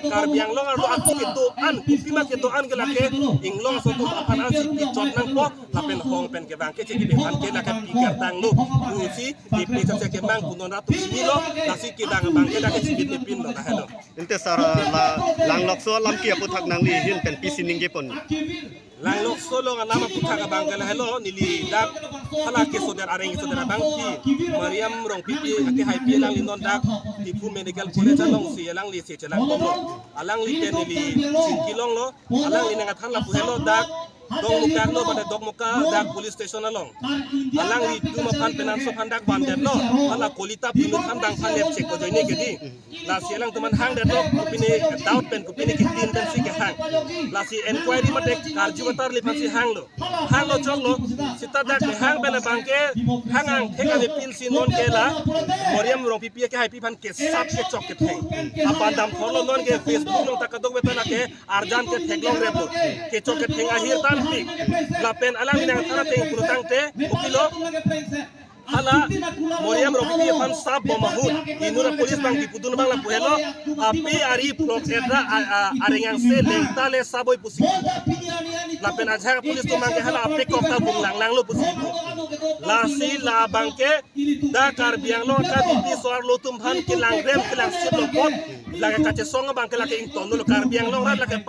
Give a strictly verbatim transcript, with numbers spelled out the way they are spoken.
Karbi Anglong arlo atum kedo-an, kopima kedo-an ke lake inglong aso atum aphan ansi kechot nangpo, lapen hong pen kevang ke chekebe aphan ke lake pikir tanglo pusi ipi saksi kemang pu non rat atum chinilo, lasi kedang abang ke lake chekebe pinlo, lahelo. Ante sir, la Langlokso alam ke aputhak nangli ahin pen pisi ningje pon? Langlokso along alam aputhak abang ke lahelo, neli dak hala kesodet, areng kesodet abang ke Mariam Rongpipi akehaipi alangli non dak Diphu Medical College alongsi alanglisi chelangponlo. Alangli pen neli chingki longlo, alangli nangkethan lapu helo dak Dongmukak lo, pada Dongmukak dak police station along. Alanglitum aphan penanso aphan dak bandetlo, hala kolita pinut aphan dang aphan net check ko ajoine ke dei. Lasi alangtum aphan hangdetlo, kopine doubt pen kopine ketin pensi kehang. Lasi inquiry mate karju katarli aphansi hanglo. Hanglo choklo, seta dak kehang pen abang ke hang angthek ave pinsi non ke la Mariam Rongpipi akehaipi aphan kesap kechok ketheng. Apandam thorlo non ke Facebook along ta kadokave ta lake arjan ketheklongreplo. Kechok ketheng ahir tangpik. Lapen alangli nangthan ateng pulo tangte, kopilo, hala Mariam Rongpipi aphan sap bom ahut, inut apolice abang kipudun abang lapu helo, ape ari plok edra a, a, areng angse lengta le sap oi pusi. Lapen ajahak apolice atum abang ke hala apekok ta bung langlanglo pusi. Lasi la abang ke dak Karbi Anglong akaditi so-arlo atum aphan kelangrem kelangsitlo apot, lake kachesong abang ke lake ingtonlo, Karbi Anglong rat lake